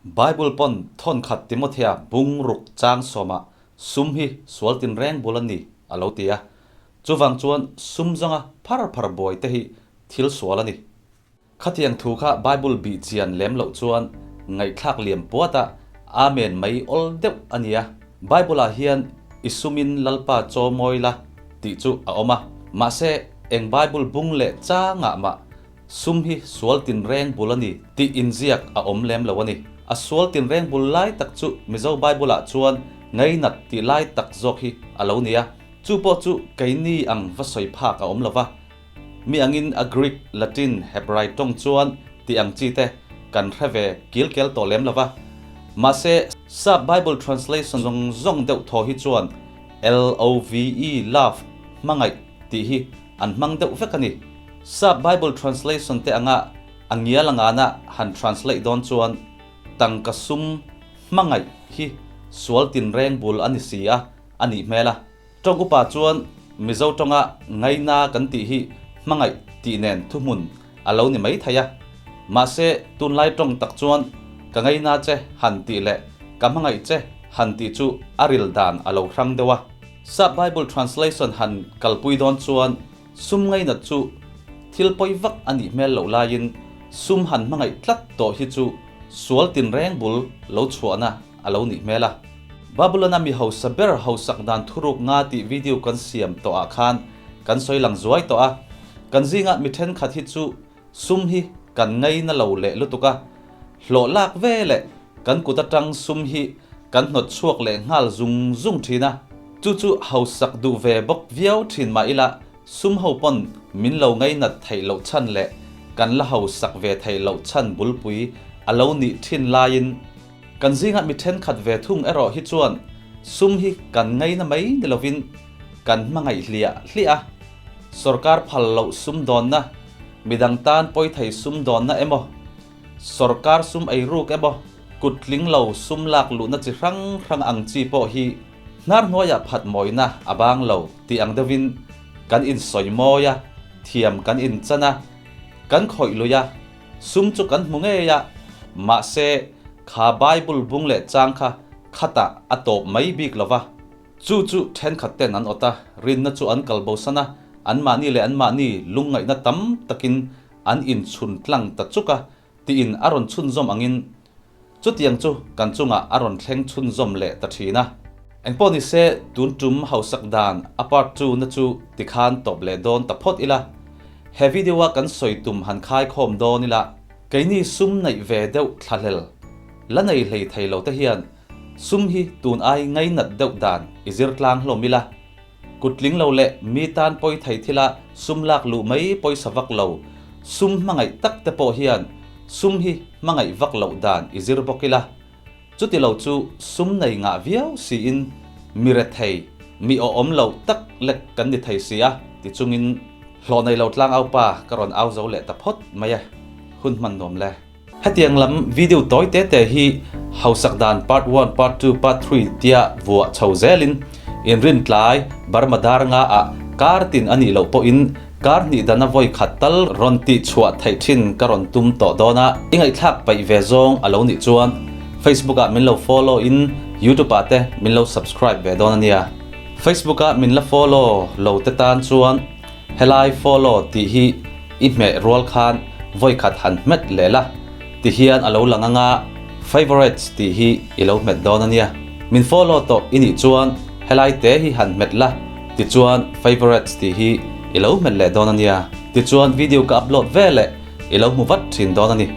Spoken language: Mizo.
Bible pawn thawnkhat Timothea bung ruk chang sawmah sum hi sual tinreng bul a ni a lo ti a. Chuvang chuan sum zawnga phar phar buai te hi thil sual a ni. Khatiang thu kha Bible bih chian lem loh chuan ngaihthlak liam puat a Amen mai awl deuh a nia. Bible ah hian i sumin Lalpa chaw mawi la tih chu a awm a. Mahse eng Bible bung leh changah mah sum hi sual tinreng bul a ni tih inziak a awm lem lo a ni. A sual tinreng bul lai tak chu Mizo Bible ah chuan ngainat tih lai tak zawk hi a lo nia. Chu pawh chu keini ang va sawi phak a awm lo va. Mi angin a Greek, Latin, Hebrai tawng chuan tih ang chi te kan hre ve kil kel tawh lem lo va. Mahse, Sap Bible translation zawng zawng deuh thaw hi chuan L-O-V-E, love, hmangaih, tih hi an hmang deuh vek a ni. Sap Bible translation te anga a ngial angana han translate dawn chuan tangka sum hmangaih hi sual tinreng bul a ni si a, a nih hmel a. Tawng upa chuan Mizo tawnga ngaina kan tih hi hmangaih tih nen thuhmun a lo ni mai thei a. Mahse, tunlai tawng tak chuan ka ngaina che han tih leh ka hmangaih che han tih chu a ril dan a lo hrang deuh a. Sap Bible translation han kalpui dawn chuan sum ngainat chu thil pawi vak a nih hmel loh laiin sum han hmangaih tlat tawh hi chu sual tinreng bul lo chhuahna a lo nih hmel a. Babylon-a mi hausa ber hausak dan thuruk nga tih video kan siam tawh ah khan kan sawi lang zuai tawh a. Kan zingah mi thenkhat hi chu sum hi kan ngaina lo leh lutuk a, hlawh lak ve leh kan kut atang sum hi kan hnawt chhuak leh nghal zung zung thin a. Chu chu hausak duh ve bawk viau thin mah ila sum ho pawn min lo ngainat theih loh chhan leh kan la hausak ve theih loh chhan bulpui a lo nih thin laiin, Kan zingah mi thenkhat ve thung erawh hi chuan sum hi kan ngaina mai ni lovin kan hmangaih hliah hliah a, sorkar phal loh sum dawnna, midang tan pawi thei sum dawnna emaw, sorkar sum ei ruk emaw, kut tling lo sum lak luhna chi hrang hrang ang chi pawh hi hnar hnuaiah phat mawina a bang lo tih ang deuhin kan insawi mawi a, thiam kan inchan a, kan khawih lui a. Sum chu kan hmu ngei a, mahse kha Bible bung leh chang kha khatah a tawp mai bik lo va. Chu chu thenkhat ten an awt a, rinna chu an kal bosan a, anmahni leh anmahni lungngaihna tam takin an inchhun tlang ta chuk a, tiin a rawn chhunzawm angin chutiang chu kan chungah a rawn thleng chhunzawm leh ta thin a. Engpawh nise tun tum hausak dan a part 2 na chu tikhan tawp leh dawn ta phawt ila. He video a kan sawi tum han khai khawm dawn ila, keini sum neih ve deuh thlahlel la nei hlei thei lo te hian sum hi tun ai ngainat deuh dan i zir tlang hlawm ila, kutling lo leh mi tan pawi thei thila sum lak luh mai pawisa vak lo, sum hmangaih tak te pawh hian sum hi hmangaih vak loh dan i zir bawk ila. Chuti lo chu sum nei ngah viau siin mi rethei, mi awhawm lo tak lek kan ni thei si a, ti chungin hlawh nei lo tlang au pa ka rawn au zo leh ta phawt mai e. Hun hman nuam le. Hetiang lam video tawi te te hi hausak dan part one, part two, part three tia vuah chho zelin inrin tlai Burma dar nga ah kar tin a nih loh pawhin Kar hnih dana vawi khat tal rawn tih chhuah theih thin ka rawn tum tawh dawn a, i ngaihthlak paih ve zawng a lo nih chuan Facebook ah min lo follow in YouTube ah te min lo subscribe ve dawn a nia. Facebook ah min la follow lo te tan chuan helai follow tih hi i hmeh rual khan vawi khat han hmet leh la ti hian a lo lang anga favorites tih hi i lo hmet dawn a nia. Min follow tawh i nih chuan helai te hi han hmet la. Tichuan favorites tih hi i lo hmet leh dawn a nia. Tichuan video ka upload ve leh i lo hmu vat thin dawn a ni.